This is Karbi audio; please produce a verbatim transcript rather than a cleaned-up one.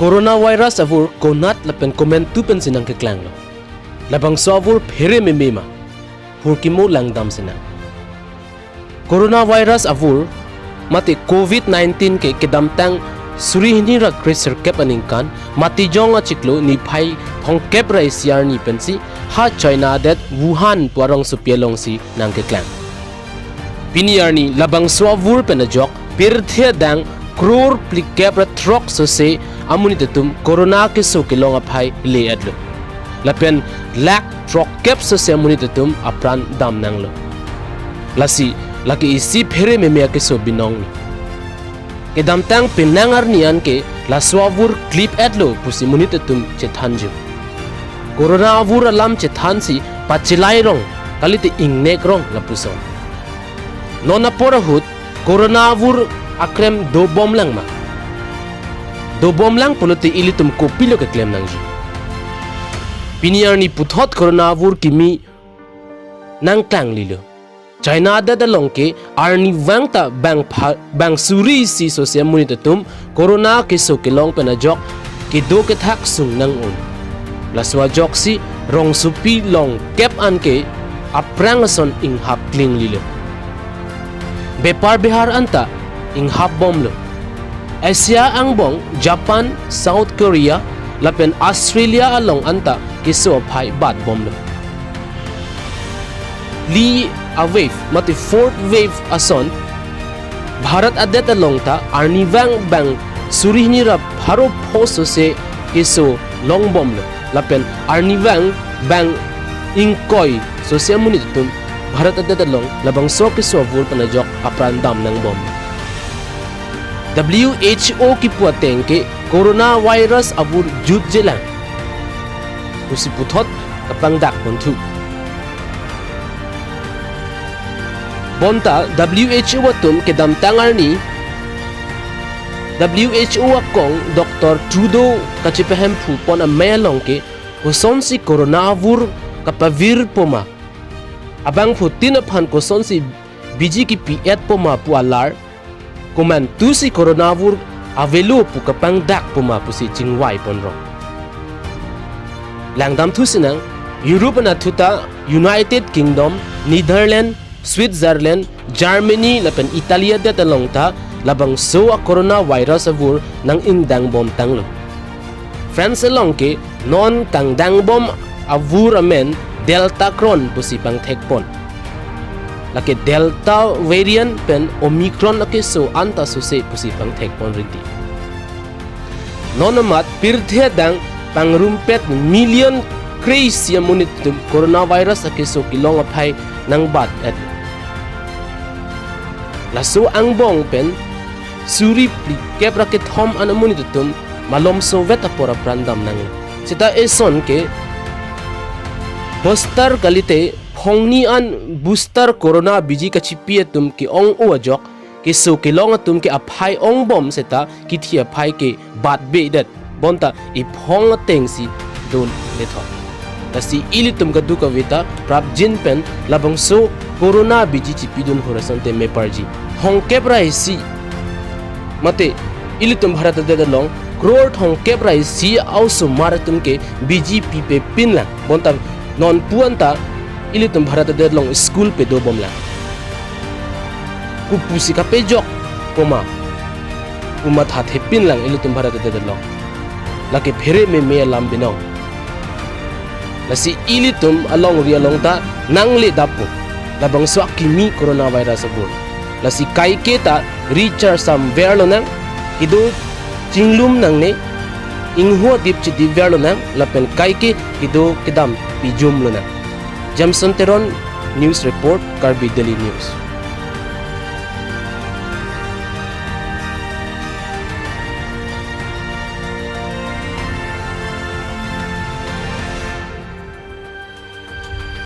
Coronavirus avur konat lapen komantu pensi nangkeklanglo? Labangso avur phere meme ma? Phurkimo langdam sinang. Coronavirus avur mate covid nineteen ke kedamtang suri hini ra kre sirkep aningkan Matijong achiklo niphai thomkep ra isi arni pensi ha China adet Wuhan pu arongsopi alongsi nangkeklang. Pini arni labangso avur pen ajok pirthe adang kror phlikep ra throk sose amonit atum corona keso kelong aphai le-etlo. Lapen lakh throkkep sose amonit atum apran damnanglo. Lasi lake isi phere meme akeso binonglo. Kedamtang penang arni anke laso avur klip-etlo pusi monit atum chethanji. Corona avur alam chethansi pachilai rong kalite ingnek rong lapuson. Non apor ahut corona avur akrem dobomlang ma? Dobomlang pulote ilitum kopilo keklem nangji? Pini arni puthot corona avur kimi nangklanglilo. China adet along ke arnivang ta bang pha-, bang suri isi sose amonit atum corona keso kelong pen ajok kedo kethak sung nang-un. Laso ajoksi rongsopi longkep anke aphrang ason inghap klinglilo. Bepar behar anta inghapbomlo. Asia angbong Japan, South Korea lapen Australia along anta keso aphai batbomlo. Li a wave mate fourth wave ason Bharat adet along ta arnivang bang suri hini ra pharo pho sose keso longbomlo. Lapen arnivang bang ingkoi sose amonit atum Bharat adet along labangso keso avur pen ajok apran damnangbom. W H O kipu ateng ke coronavirus avur jutjelang pusi puthot kapangdak ponthu. Bonta W H O atum kedamtang arni W H O akong Doctor Trudeau kachepahemphu pon amei along ke kosonsi corona avur kapavirpo ma, abangphutin aphan kosonsi biji kipi-etpo ma pu alar, komantusi corona avur avelo pu kapangdakpo ma pusi chingvai ponrong. Langdamthu sinang, Europe anatthu ta United Kingdom, Netherlands, Switzerland, Germany lapen Italy adet along ta labangso a coronavirus avur nang-ingdangbomtanglo. France along ke non kangdangbom avur amen Delta Cron pusi pangthekpon. Lake Delta variant pen Omicron akeso anta sose pusi pangthekpon rinti. Non amat pirthe adang pangrumpet million kre-isi amonit atum coronavirus akeso kelong aphai nangbat-et. Laso angbong pen suri phlikep ra kethom an amonit atum malomsovet apor apran damnanglo. Seta eson ke booster kalite phongni an booster corona biji kachipi atum ke-ong-o ajok keso kelong atum ke aphai ongbom seta kithi aphai ke batbedet, bonta iphong atengsi dun lethot. Lasi ilitum kadokave ta prapjin pen labangso corona biji chipidun hur asonte meparji. Thomkep ra isi mate ilitum Bharat adet along crore thomkep ra isi a-osomar atum ke biji pipepinlang. Bonta non pu anta ilitum Bharat adet along school padobomlang. Kopusi kapejokpo ma pu mathathepinlang ilitum Bharat adet along. Lake phere meme alam binong. Lasi ilitum alongri along ta nangledappo labangso akimi coronavirus avur. Lasi kaike ta ri charsam verlonang, kedo chinglum nangne, ingho adip chidip verlonang, lapen kaike kedo kedam pijum lonang. Jameson Teron, News Report, Karbi Daily News.